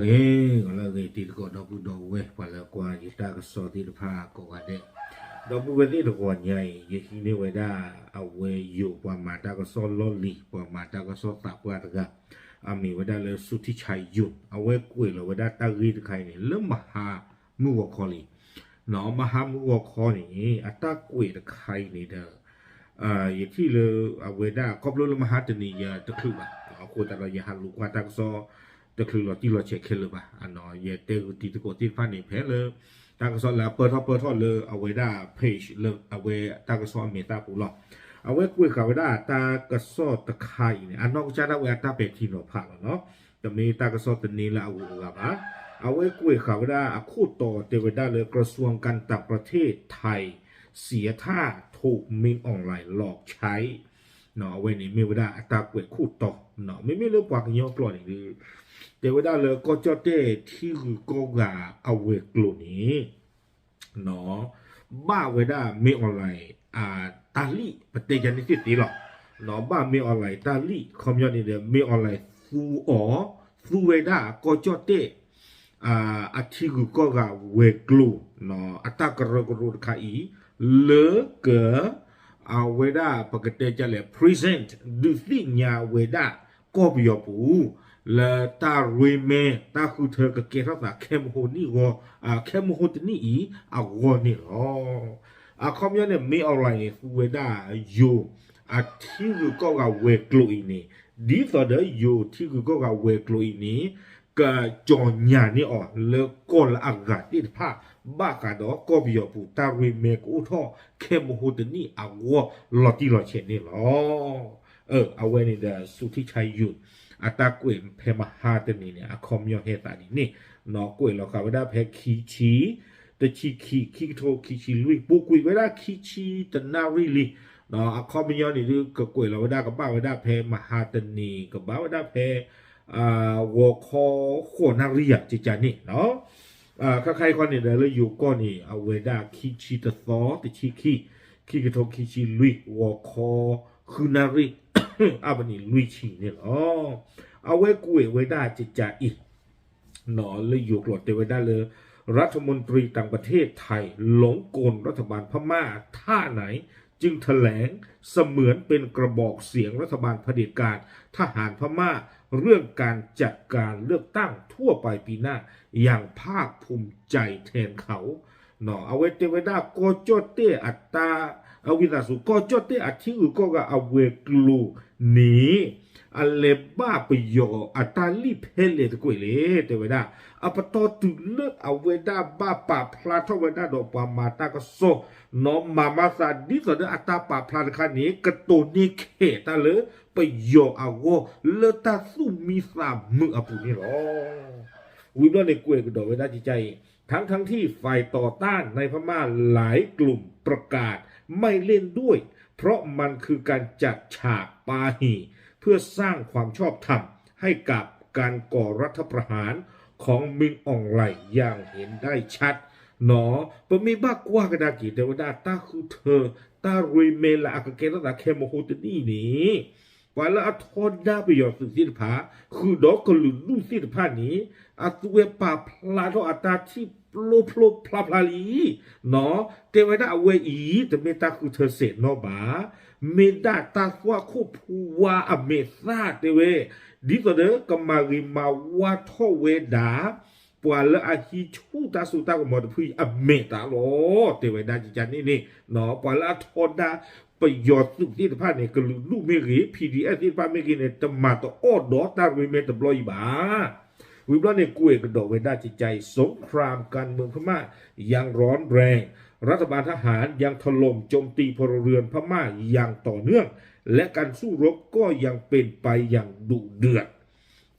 ဂ့ၤဂီၤလၢအဂ့ၤ တံၤသကိးဒီပုၢ်ဒီဝဲၢ် ပှၤလၢကွၢ်ယတၢ်ကစီၣ်သ့ၣ်တဖၣ်ကိးဂၤဒဲး, ဒီပုၢ်ဝဲၢ်သ့ၣ်တဂီၤညါအံၤ ယဟံးန့ၢ်ဝဲဒၣ် အဝဲယိၤပှၤမၤတၢ်ကစီၣ်လီၢ်လံၤ ပှၤမၤတၢ်ကစီၣ်သးပှၢ်တဂၤ, အမံၤဝဲဒၣ်လၢ ဆူထံဆါယိၤ အဝဲကွဲးလီၤဝဲဒၣ်တၢ်ဂ့ၢ်တခါအံၤန့ၣ် လၢမဟါမုၢ်ဂီၤခီလံ မဟါမုၢ်ဂီၤခီန့ၣ် အတၢ်ကွဲးတခါအံၤန့ၣ်ဒီး ယထံၣ်လၢအဝဲဒၣ် ခီဖျိလၢမဟါတနံၤယတချုးဘၣ်, အဃိသတးဒီးယဟးလူၤကွၢ်တၢ်ကစီၣ် တချုးလီၤတံၢ်လီၤဆဲးခဲလၢာ်ဘၣ်, ယတဲဂုာ်တံၤသကိးသ့ၣ်တဖၣ်န့ၣ် ဖဲလၢ တၢ်ကစီၣ်လၢအပၢၢ်ထီၣ်ပၢၢ်ထီၣ်လၢအဝဲဒၣ် page လၢအဝဲတၢ်ကစီၣ်အမဲာ်သၣ်ပူၤလီၤ. အဝဲကွဲးဃာ်ဝဲဒၣ်တၢ်ကစီၣ်တခါအံၤန့ၣ် အနီၢ်ကစၢ်ဒၣ်ဝဲအတၢ်ပဲာ်ထံနီၤဖးလီၤနီၤ, တမ့ၢ်တၢ်ကစီၣ်သန့လၢအဂုၤအဂၤဘၣ်. အဝဲကွဲးဃာ်ဝဲဒၣ်အခိၣ်တီတဲဝဲဒၣ်လၢ กระทรวงการต่างประเทศไทยเสียท่าถูกมินออนไลน์หลอกใช้ အဝဲန့ၣ်မ့ၢ်ဝဲဒၣ်အတၢ်ကွဲးခိၣ်တီ, မ့မ့ၢ်လၢပှၤကညီကျိာ်န့ၣ်ဒီး တဲဝဲဒၣ်လၢကီၢ်ကၠီၣ်တဲၣ်ထံဂုၤကီၢ်ဂၤအဝဲၤကျိၤန့ၣ် ဘၣ်ဝဲဒၣ် မင်းအောင်လှိုင် တၢ်လံၣ် ပတဲယၤန့ၣ်သ့ၣ်သ့ၣ်လီၤ, ဘၣ် မင်းအောင်လှိုင် တၢ်လံၣ် ခီပညီန့ၣ်ဒီး မင်းအောင်လှိုင် သူအီၤ သူဝဲဒၣ်ကီၢ်ကၠီၣ်တဲၣ် အထံဂုၤကီၢ်ဂၤဝဲၤကျိၤ အတၢ်ကရၢကရိတခါအံၤ လၢက အဝဲဒၣ်ပကတဲဒ်လဲၣ် present ဒုးသ့ၣ်ညါဝဲဒၣ် ကီၢ်ပယီၤပူၤ လၢတၢ်ရ့မဲ တၢ်ဃုထၢကကဲထီၣ်သး ခဲမဟိနံၣ်ဂီၢ် ခဲမဟိတနံၣ်အံၤအဂီၢ်န့ၣ်လီၤ. အခီပညီန့ၣ် မင်းအောင်လှိုင် န့ၣ် သူဝဲဒၣ်ယိၤ အထံဂုၤကီၢ်ဂၤဝဲၤကျိၤအံၤန့ၣ် ဒ်သိးဒီးယိၤထံဂုၤကီၢ်ဂၤဝဲၤကျိၤအံၤန့ၣ် ကကြေညာန့ၢ်အီၤလၢကီၢ်လၢအဂၤသ့ၣ်တဖၣ် ဘၣ်ဃးဒီးကီၢ်ပယီၤပူၤ တၢ်ရ့မဲကအိၣ်ထီၣ် ခဲမဟိတနံၣ်အဂီၢ် လီၤတံၢ်လီၤဆဲးန့ၣ်လီၤ. အဝဲန့ၣ်ဒီး ဆူထံဆါယိၤ အတၢ်ကွဲးဖဲမဟါတနံၤန့ၣ် အခီပညီဟဲသးဒ်န့ၣ် ကွဲးလီၤဃာ်ဝဲဒၣ်ဖဲခံဆံ တဆံခံ ခံကထိခံဆံလွံၢ် ပူၤကွံာ်ဝဲဒၣ်ခံဆံတနၣ်ရံၣ်လံ အခီပညီန့ၣ်ဒုး ကကွဲးလီၤဝဲဒၣ် ကဘၣ်ဝဲဒၣ်ဖဲမဟါတနံၤ ကဘၣ်ဝဲဒၣ်ဖဲ ဂီၤခီဃိးနၣ်ရံၣ်ယၤ ကကန့ၣ် ခါခါအံၤခီန့ၣ်ဒီး လၢယိၤကီၢ်န့ၣ် အဝဲဒၣ်ခံဆံတသီ တဆံခံ ခံကထိခံဆံလွံၢ် ဂီၤခီဃုနၣ်ရံၣ် အါဘၣ်န့ၣ်လွံၢ်ဆံန့ၣ်လီၤ. အဝဲကွဲးဝဲဒၣ်ကကအံၤ လၢယိၤကျိာ်တဲဝဲဒၣ်လၢ รัฐมนตรีต่างประเทศไทยหลงกลรัฐบาลพม่า ท่าไหนจึงแถลงเสมือนเป็นกระบอกเสียงรัฐบาลเผด็จการทหารพม่าเรื่องการจัดการเลือกตั้งทั่วไปปีหน้าอย่างภาคภูมิใจแทนเขา အဝဲတဲဝဲဒၣ် ကီၢ်ကၠီၣ်တဲၣ်အတၢ် အဝံသးစူၤ ကီၢ်ကၠီၣ်တဲၣ်အထံဂုၤကီၢ်ဂၤအဝဲၤကျိၤန့ၣ် အလဲၤဘၣ်ပယီၤအတၢ်လံၣ်ဖဲလဲၣ်တကွဲးလဲၣ် တဲဝဲဒၣ် အပတီၢ်တုၤလၢအဝဲဒၣ်ဘၣ်ပာ်ဖျါထီၣ်ဝဲဒၣ်ဒီးပှၤမၤတၢ်ကစီၣ် နီၢ်မၤမၤသး ဒ်သိးဒီးအတၢ်ပာ်ဖျါတခါန့ၣ် ကတိၤန့ၢ်ခဲးတၢ်လၢပယီၤအဂီၢ် လၢတၢ်သူၣ်မံသးမုာ်အပူၤန့ၣ်လီၤ. ဝံၤဘျီန့ၣ် ကွဲးကဒီးဝဲဒၣ်ကကအံၤ ทั้งๆ ที่ฝ่ายต่อต้านในพม่าหลายกลุ่มประกาศไม่เล่นด้วย เพราะมันคือการจัดฉากปาหี่ เพื่อสร้างความชอบธรรมให้กับการก่อรัฐประหารของมินอองไลอย่างเห็นได้ชัด နီၢ် ပမ့ၢ်ဘၣ်ကွၢ်ကဒါက့ၤ တဲဝဲဒၣ်တၢ်ဃုထၢ တၢ်ရ့မဲလၢအကကဲထီၣ်သး ခဲမဟိတနံၣ်န့ၣ် ပှၤလၢအထီဒါပယီၤသုးသ့ၣ်တဖၣ် ဃုာ်ဒီးကလုာ်ဒူၣ်သ့ၣ်တဖၣ်န့ၣ် အသုဝဲပာ်ဖျါထီၣ်အတၢ်ထံၣ်ဖျိဖျိဖျါဖျါလံ နီၢ် တဲဝဲဒၣ်အဝဲအံၤ တမ့ၢ်တၢ်ဃုထၢစဲးနီၣ်ဘၣ်, မ့ၢ်ဒၣ်တၢ်သွၣ်ခိၣ်ဖူဝါအမဲာ်သၣ်တဲဝဲ, ဒ်သိးဒီးကမၤဂ့ၤမၤဝါထီၣ်ဝဲဒၣ် ပှၤလၢအဟံးဆူၣ်တၢ်စိတၢ်ကမီၤတဖုအံၤအမဲာ်သၣ်လီၤ. တဲဝဲဒၣ်ကကန့ၣ်န့ၣ် ပှၤလၢအထီဒါပယီၤသုးသ့ၣ်တဖၣ်န့ၣ် ကလုာ်ဒူၣ်မ့ၢ်ဂ့ၤ PDF သ့ၣ်တဖၣ်မ့ၢ်ဂ့ၤန့ၣ် တမၤတအီၣ်ဒီးတၢ်ရ့မဲတဘျီအံၤဘၣ်. ဝံၤဘျီန့ၣ် ကွဲးကဒီးဝဲဒၣ်ကကအံၤ สงครามการเมืองพม่ายังร้อนแรง รัฐบาลทหารยังถล่มโจมตีพลเรือนพม่าอย่างต่อเนื่อง และการสู้รบก็ยังเป็นไปอย่างดุเดือด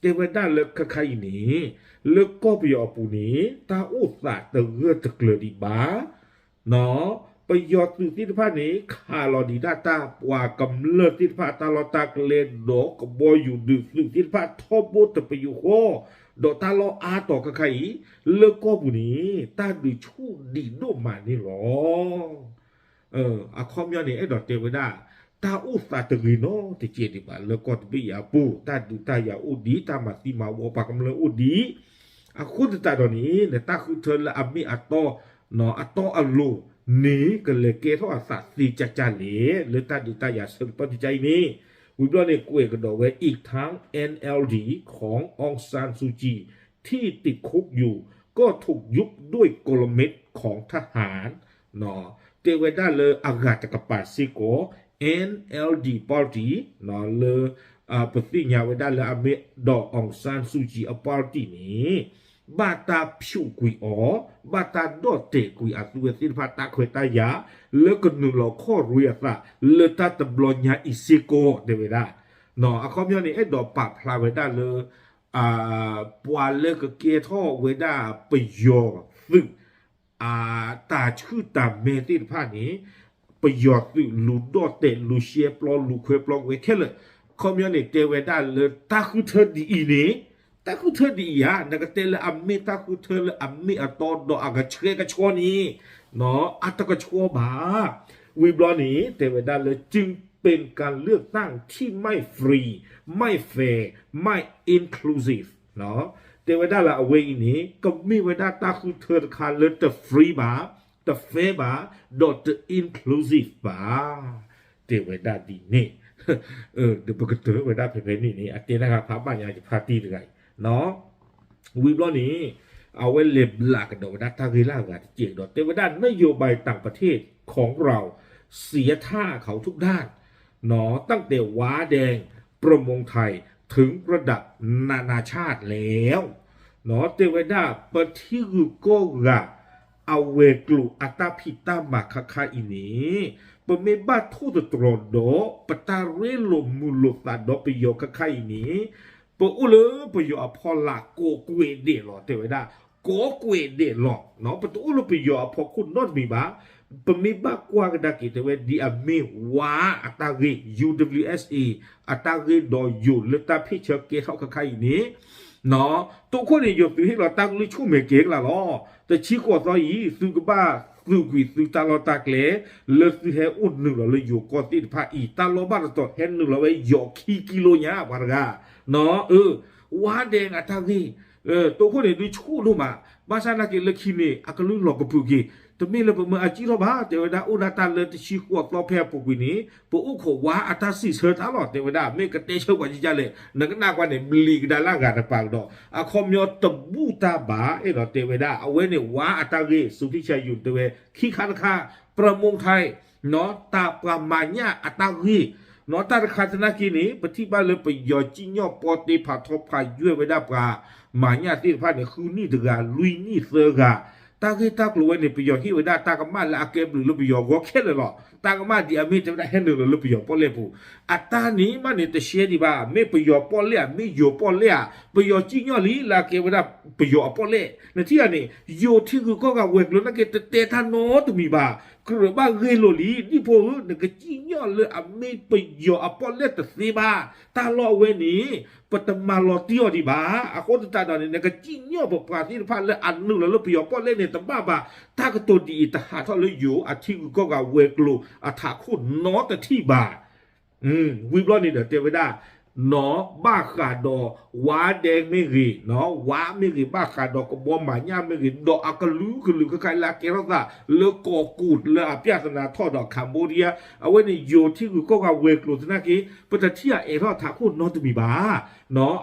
တဲဝဲဒၣ်လၢခဲခါအံၤန့ၣ် လၢကီၢ်ပယီၤအပူၤန့ၣ် တၢ်အိၣ်သးတဂၢၢ်တကျၢၤဒံးဘၣ် ပယီၤသုးသ့ၣ်တဖၣ်န့ၣ် ခးလီၤဒံးဒၣ်တၢ် ပှၤကမျၢၢ်သ့ၣ်တဖၣ် တၢ်လီၢ်တၢ်ကျဲ ဒီးကဘီယူၤဒုးသုးသ့ၣ်တဖၣ် ထီဘိတပယူာ်ဃီ ဒီးတၢ်လီၢ်အါတီၤခဲခါအံၤ လၢကီၢ်ပူၤန့ၣ် တၢ်ဒုးဆူၣ်ဒံးဒိၣ်မးန့ၣ်လီၤ. အခီပညီန့ၣ် အဲၣ်ဒိးတဲဝဲဒၣ် တၢ်အိၣ်သးတဂ့ၤနီတကဲးဒံးဘၣ် လၢကီၢ်တဘ့ၣ်အံၤအပူၤ တၢ်ဒုးတၢ်ယၤအိၣ်ဒံး တၢ်မၤသံမၤဝီပှၤကမျၢၢ်အိၣ်ဒံး အဃိသတးဒီးန့ၣ် နတၢ်ဃုထၢလၢအမ့ၢ်အတီ အတီအလိၤန့ၣ် ကလဲၤကဲထီၣ်အသးသ့ကၢ်ကၢ်လဲၣ် လၢတၢ်ဒုးတၢ်ယၤဆၢကတီၢ်ကၢ်ကၢ်အံၤန့ၣ်, ဝံၤဘျီန့ၣ် ကွဲးကဒီးဝဲ อีกทั้ง เอ็นแอลดี ของ องซานซูจี ที่ติดคุกอยู่ ก็ถูกยุบด้วยกลเม็ดของทหาร တဲဝဲဒၣ်လၢအဂၤတကပၤစ့ၢ်ကီး NLD party လၢ ပသ့ၣ်ညါဝဲဒၣ်လၢအမ့ၢ် ဒီး အောင်ဆန်းစုကြည် အ party န့ၣ် ဘၣ်တၢ်ဖျိးကွံာ်အီၤ, ဘၣ်တၢ်ဒီၣ်တဲာ်ကွံာ်အသုဝဲသ့ၣ်တဖၣ်တၢ်ခွဲးတၢ်ယာ် လၢကနုာ်လီၤခီၣ်ရ့အသး လၢတၢ်တဘျီညါအံၤစ့ၢ်ကီး တဲဝဲဒၣ်. အခီပညီန့ၣ် အဲၣ်ဒိးပာ်ဖျါဝဲဒၣ်လၢ ပှၤလၢကကဲထီၣ်ဝဲဒၣ်ပယီၤသုး အတၢ်ဆှုၣ်တၢ်မဲသ့ၣ်တဖၣ်န့ၣ် ပယီၤသုးလူၤဒီၣ်တဲာ် လူၤရှဲပျီ လူၤခွဲပျီဝဲခဲလၢာ်. ခီပညီန့ၣ် တဲဝဲဒၣ်လၢတၢ်ဃုထၢဒ်အံၤန့ၣ်, တၢ်ဃုထၢဒ်အံၤဧါ, နကတဲလၢအမ့ၢ်တၢ်ဃုထၢလၢအမ့ၢ်အတီဒီးအကဆှဲကဆှီန့ၣ် အတကဆှီဘၣ်. ဝံၤဘျီန့ၣ် တဲဝဲဒၣ်လၢ จึงเป็นการเลือกตั้งที่ไม่ฟรี ไม่แฟร์ ไม่อินคลูซีฟ တဲဝဲဒၣ်လၢအဝဲအံၤန့ၣ် ကမ့ၢ်ဝဲဒၣ်တၢ်ဃုထၢတခါလၢတ free ဘၣ်, တ fair ဘၣ်, ဒီးတ inclusive ဘၣ်, တဲဝဲဒၣ်ဒ်န့ၣ်. ဒီးပကတၢၢ်ဝဲဒၣ်ဖဲဖဲန့ၣ်န့ၣ် အတဲတၢ်ဂၤဖးဘၣ်ညါယဖါတံၢ်တဂၤအံၤ ဝံၤဘျီန့ၣ် အဝဲလဲၤဘျးကဒီးဝဲဒၣ်တၢ်ဂ့ၢ်လၢအဂၤတကဲးဒီး တဲဝဲဒၣ် นโยบายต่างประเทศของเราเสียท่าเขาทุกด้าน ตั้งแต่ว้าแดง ประมงไทย ถึงระดับนานาชาติแล้ว တဲဝဲဒၣ် ပထံဂုၤကီၢ်ဂၤ အဝဲၤကျိၤအတၢ်ဖံးတၢ်မၤခါခါအံၤန့ၣ် ပမ့ၢ်ဘၣ်ထိၣ်သတြီၤဒီး ပတၢ်ရ့လိာ်မုာ်လိာ်သးဒီးပယီၤခါခါအံၤန့ၣ် ပအိၣ်လၢပယီၤအဖီလာ်ကိးကွဲးဒဲးလီၤ တဲဝဲဒၣ်. ကိးကွဲးဒဲးလီၤ. ပတအိၣ်လၢပယီၤအဖီခိၣ်နီတမံၤဘၣ်. ပမ့ၢ်ဘၣ်ကွၢ်ကဒါက့ၤ တဲဝဲဒ်အမ့ၢ်ဝါအတၢ်ဂ့ၢ် ယူ ဒဘလယူ အ့ အတၢ်ဂ့ၢ်ဒီးယိၤလၢတၢ်ဖ့ၣ်ဆၢကဲထီၣ်ခါခါအံၤန့ၣ် တိခိၣ်န့ၣ် ယိၤသုးဟ့ၣ်လီၤတၢ်ကလုၢ်ဆူၣ်မဲာ်ကဲကလးလီၤ. တဆံဃိးသီအံၤ သုကဘၣ်သုးကွံာ်သုတၢ်လီၢ်တၢ်ကျဲ လၢသုဟဲအိၣ်နုာ်လီၤလၢယိၤကီၢ်သ့ၣ်တဖၣ်အံၤ တၢ်လီၢ်ဘၣ်တတီၤဟဲနုာ်လီၤဝဲယိၤခံကံလိညါ ပှၤတဂၤ ဝါဒဲအတၢ်ဂ့ၢ် တိခိၣ်န့ၣ်ဒုးဆူၣ်ဒိၣ်မး, ဘၣ်ဆၣ်နာ်က့ၤလၢခံန့ၣ် အကလုၢ်လီၤကပုာ်က့ၤ, တမ့ၢ်လၢပမၢအစံၣ်ထီၣ်ဘၣ်, တဲဝဲဒၣ်အိၣ်ဒၣ်တၢ်လၢတဆံဃိးသီဖဲအပူၤကွံာ်န့ၣ် ပအိၣ်ခိးဝါအတၢ်စံးဆၢတၢ်လီၤ, တဲဝဲဒၣ် မ့ၢ်ကတဲဆၢပှၤကကလဲၣ်, နကနၣ်ကွၢ်န့ၣ် ဘျံးကဒါလၢအဂၤတပၤကဒီး, အခီပညီတဘူၣ်တၢ်ဘၣ်, အဲၣ်ဒိးတဲဝဲဒၣ် အဝဲန့ၣ်ဝါအတၢ်ဂ့ၢ် စူၤထံဆါယုၢ် တဲဝဲ ခံခါတခါ ပြမုန်းထိုင် တၢ်ပှၤမၤညၣ်အတၢ်ဂ့ၢ်, တၢ်တခါသနာ်က့န့ၣ် ပထံၣ်ဘၣ်လၢပယီၤစံၣ်ညီၣ်ပီတ့ဖးထီဖးယွဲၢ်ဝဲဒၣ်ပှၤ မၤညၣ်သ့ၣ်တဖၣ်န့ၣ် ဃုနံၣ်တဂၤ လွံၢ်နံၣ်သၢဂၤ, တၢ်ဂ့ၢ်တၢ်ကျိၤဝဲန့ၣ် ပယီၤဟ့ၣ်ဝဲဒၣ်တၢ်ကမၣ်လၢအကဲဘျုးလၢပယီၤဂီၢ်ခဲလၢာ်လီၤ. တၢ်ကမၣ်ဒ်အမ့ၢ်တဲဝဲဒၣ်ဟဲနုာ်လီၤလၢပယီၤပီၣ်လဲၣ်ပူၤ, အတၢ်န့ၣ်မးန့ၣ် တရှဲဒံးဘၣ်, မ့ၢ်ပယီၤပီၣ်လဲၣ်ဧါ, မ့ၢ်ယိၤပီၣ်လဲၣ်ဧါ, ပယီၤစံၣ်ညီၣ်လံလၢအကဲဝဲဒၣ်ပယီၤအပီၣ်လဲၣ်, နထံၣ်ဧါန့ၣ် ယိၤထံဂုၤကီၢ်ဂၤဝဲၤကျိၤနာ်က့ တတဲတၢ်နီတမံၤဘၣ်, ကြၢးဘၣ်ဂ့ၢ်လိာ်လံ, ဒ်ဖိဧၢ, နကစံၣ်ညီၣ်လၢအမ့ၢ်ပယီၤအပီၣ်လဲၣ်တသ့ဘၣ်, တၢ်လီၢ်အဝဲန့ၣ် ပတမၤလီၤတံၢ်အီၤဒံးဘၣ်, အဃိသတးဒီးန့ၣ် နကစံၣ်ညီၣ်ပပှၤသ့ၣ်တဖၣ်လၢအနုာ်လီၤလၢပယီၤပီၣ်လဲၣ်န့ၣ် တဘၣ်ဘၣ်, တၢ်ကတိၤဒ်အံၤတဟးထီၣ်လၢယိၤအထံဂုၤကီၢ်ဂၤဝဲၤကျိၤအထးခိၣ်နီတထံၣ်ဘၣ်. ဝံၤဘျီန့ၣ်ဒီးတဲဝဲဒၣ် နီၢ်ဘၣ်ဃးဒီး ဝါဒဲမ့ၢ်ဂ့ၤ, ဝါမ့ၢ်ဂ့ၤ, ဘၣ်ဃးဒီးကဘီမၤညၣ်မ့ၢ်ဂ့ၤ, ဒီးအကလုာ်ကလုာ်ခဲခါလၢအကဲထီၣ်သး လၢကီၢ်ကူးလၢအပြဿနာထီၣ်ဒီး Cambodia အဝဲန့ၣ် ယိၤထံဂုၤကီၢ်ဂၤဝဲၤကျိၤသနာ်က့ ပတထံၣ်အအဲၣ်ထီၣ်ထးခိၣ်နီတမံၤဘၣ်.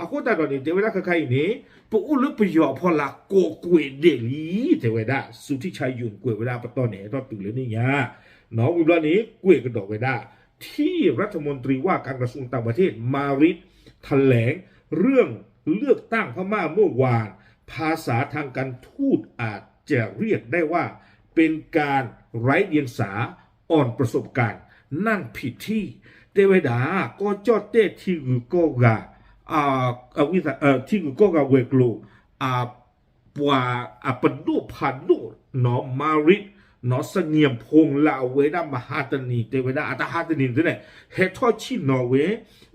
အဃိသတးဒီးန့ၣ် တဲဝဲဒၣ်ခဲခါအံၤန့ၣ် ပအိၣ်လၢပယီၤအဖီလာ်ကိးကွဲးဒဲးလံ, တဲဝဲဒၣ် စူၤထံဆါယိၤ ကွဲးဝဲဒၣ်ပတီၢ်န့ၣ် အဲၣ်ထီၣ်တုၤလၢန့ၣ်ညါ ဝံၤဘျီန့ၣ် ကွဲးကဒီးဝဲဒၣ် ที่รัฐมนตรีว่าการกระทรวงต่างประเทศ มาริส แถลงเรื่องเลือกตั้งพม่าเมื่อวาน ภาษาทางการทูตอาจจะเรียกได้ว่าเป็นการไร้เดียงสา อ่อนประสบการณ์ นั่งผิดที่ တဲဝဲဒၣ် ကီၢ်ကၠီၣ်တဲၣ်ထံဂုၤကီၢ်ဂၤ ထံဂုၤကီၢ်ဂၤဝဲၤကျိၤ ပှၤအပဒိၣ်ဖးဒိၣ် Maris စငံၣ်ဖိလၢအဝဲဒၣ်မဟါတနံၤ တဲဝဲဒၣ် အတဟါတနံၤန့ၣ် ဟဲထီၣ်ဆ့ၣ်နီၤဝဲ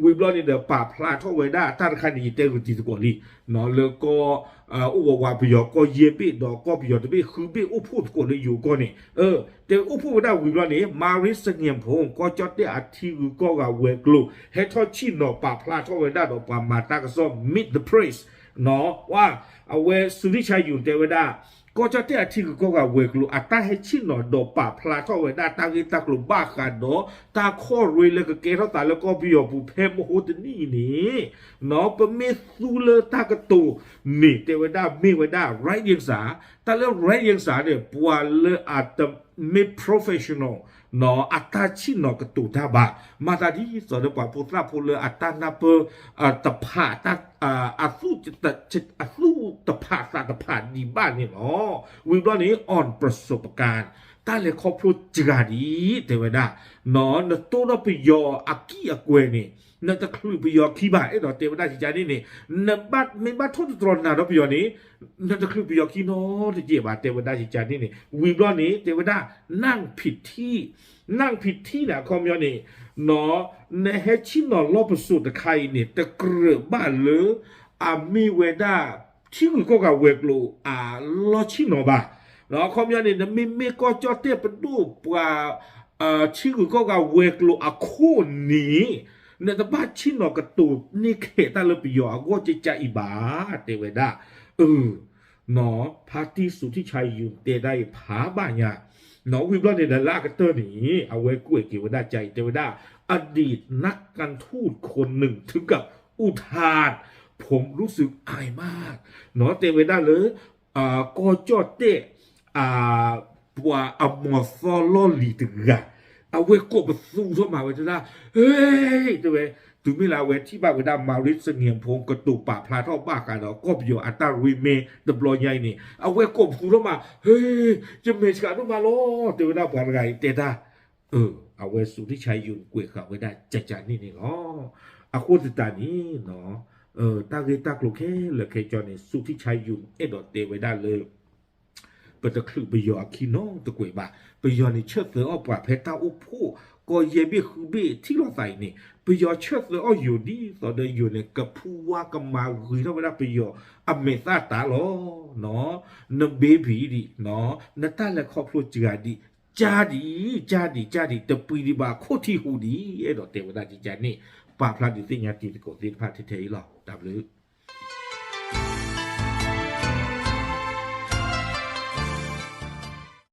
ဝံၤဘျီန့ၣ်ဒီး ပာ်ဖျါထီၣ်ဝဲဒၣ်တၢ်တခါန့ၣ် ယတဲဂုာ်တံၤသကိးလံ လၢကီၢ် အိၣ်ဝးဝးပယီၤကီၢ်ယဲၢ်ဘ့ၣ် ဒီးကီၢ်ပယီၤတဘ့ၣ်ဃုဘ့ၣ်အိၣ်ဖှိၣ်သကိးလၢယိၤကီၢ်န့ၣ် တဲအိၣ်ဖှိၣ်ဝဲဒၣ်ဝံၤဘျီန့ၣ် Maris စငံၣ်ဖိ ကီၢ်ကၠီၣ်တဲၣ်အထံဂုၤကီၢ်ဂၤဝဲၤကျိၤ ဟဲထီၣ်ဆ့ၣ်နီၤပာ်ဖျါထီၣ်ဝဲဒၣ်ဒီးပှၤမၤတၢ်ကစီၣ် Meet the Press ဝဲ အဝဲ စူၤထံၣ်ဆါယုၢ် တဲဝဲဒၣ် ကီၢ်ကၠီၣ်တဲၣ်အထံဂုၤကီၢ်ဂၤဝဲၤကျိၤ အတၢ်ဟဲဆ့ၣ်နီၤဒီးပာ်ဖျါထီၣ်ဝဲဒၣ်တၢ်ဂ့ၢ်တၢ်ကျိၤဘၣ်ဃးဒီး တၢ်ခီၣ်ရ့လၢကကဲထီၣ်သးလၢကီၢ်ပယီၤပူၤဖဲမဟိတနံၣ်အံၤန့ၣ် ပမ့ၢ်သူလၢတၢ်ကတိၤန့ၣ် တဲဝဲဒၣ်မ့ၢ်ဝဲဒၣ် right answer တၢ်လၢ right answer န့ၣ် ပှၤလၢအတမ့ၢ် professional အတၢ်ဆ့ၣ်နီၤကတိၤတၢ်ဘၣ်, မၤသးဒ်သိးဒီးပှၤဖိသၣ်ဖိလၢအတၢ်နၢ်ပၢၢ် တဖး အသူၣ်တဖးသးတဖးဒံးဘၣ်န့ၣ်လီၤ. ဝံၤဘျီန့ၣ် on ပစိးပကၤ တၢ်လဲၤခီဖျိစှၤဒံး တဲဝဲဒၣ် နတိၢ်ဒီးပယီၤအကံၢ်အကွဲၤန့ၣ် နတချုးပယီၤခံဘၣ် အဲၣ်ဒိးတဲဝဲဒၣ်ကကန့ၣ်န့ၣ် နဘၣ်မ့ၢ်ဘၣ်ထိၣ်သတြီၤနၤဒီးပယီၤန့ၣ် နတချုးပယီၤခံနီတကဲးဘၣ် တဲဝဲဒၣ်ကကန့ၣ်န့ၣ် ဝံၤဘျီန့ၣ် တဲဝဲဒၣ် နၢ်ဖံးထံၣ် နၢ်ဖံးထံၣ်န့ၣ် အခီပညီန့ၣ် နဟဲဆ့ၣ်နီၤလီၢ်ပစိာ်တခါအံၤန့ၣ် တကြၢးဘၣ်လၢ အမ့ၢ်ဝဲဒၣ် ထံဂုၤကီၢ်ဂၤဝဲၤကျိၤအလီၢ်ဆ့ၣ်နီၤဘၣ်. အခီပညီန့ၣ် နမ့မ့ၢ်ကီၢ်ကၠီၣ်တဲၣ်ပဒိၣ်ပှၤ ထံဂုၤကီၢ်ဂၤဝဲၤကျိၤအခိၣ်န့ၣ် နတဘၣ်ဆ့ၣ်နီၤကတိၤန့ၢ်ခဲးတၢ်လၢပယီၤအဂီၢ်ကကအံၤဘၣ် တဲဝဲဒၣ် အ ဖါတံၢ်စူၤထံၣ်ဆါယုၢ် တဲဒၣ်အံၤဖးဘၣ်ညါ ဝံၤဘျီန့ၣ်ဒီးလၢအကတၢၢ်န့ၣ် အဝဲကွဲးက့ၤဝဲဒၣ်ကကအံၤ တဲဝဲဒၣ် อดีตนักการทูตคนหนึ่งถึงกับอุทาน ผมรู้สึกอายมาก တဲဝဲဒၣ်လၢ ကီၢ်ကၠီၣ်တဲၣ် ပှၤအမီၤသီလီၢ်လံၤတဂၤ အဝဲကိးပသူထီၣ်မးဝဲတဲဒၣ် ဟ့ တဲဝဲ တုၤမ့ၢ်လၢအဝဲထံၣ်ဘၣ်ဝဲဒၣ် မၤရံစငံၣ်ဖိ ကတိၤပာ်ဖျါထီၣ်ဘၣ်ဃးဒီးကီၢ်ပယီၤအတၢ်ရ့မ့ၢ်တဘျီညါအံၤန့ၣ် အဝဲကိးပသူထီၣ်မး ဟ့ ယမဲာ်ဆှးဒိၣ်မးလီၤ တဲဝဲဒၣ်ပှၤတဂၤအံၤတဲတၢ် အဝဲစူၤထံၣ်ဆါယုၢ်ကွဲးဃာ်ဝဲဒၣ်ကကန့ၣ်န့ၣ်လီၤ. အဃိသတးန့ၣ် တၢ်ဂ့ၢ်တၢ်ကျိၤခဲလၢာ်ခဲဆ့န့ၣ် စူၤထံၣ်ဆါယုၢ်အဲၣ်ဒိးတဲဝဲဒၣ်လၢ ပတချုးပယီၤအခံနီတကွဲးဘၣ်. ပယီၤန့ၣ်ဆၢၣ်သၢအီၣ်ပှၤဖဲတၢ်အိၣ်ဖှိၣ် ကီၢ်ယဲၢ်ဘ့ၣ်ဃုဘ့ၣ်ထံၣ်လိာ်သးအံၤန့ၣ် ပယီၤဆၢၣ်သၢအီၣ်ယိာ်ဒ်သိးဒီးယိာ်န့ၣ် ကဖူဝါကမၤဂ့ၤထီၣ်ဝဲဒၣ်ပယီၤအမဲာ်သၣ်တၢ်လီၤ. န baby ဒံး နတၢ်လဲၤခီဖျိစှၤဒံး ကၢ်ဒံး ကၢ်ဒံး ကၢ်ဒံး တပှံၤဒံးဘၣ်ခိၣ်ထံဟူးဒံး အဲၣ်ဒိးတဲဝဲဒၣ်ကကန့ၣ် ပာ်ဖျါဒုးသ့ၣ်ညါတံၤသကိးသ့ၣ်တဖၣ်ထဲထဲအံၤလီၤ. တၢ်ဘျုး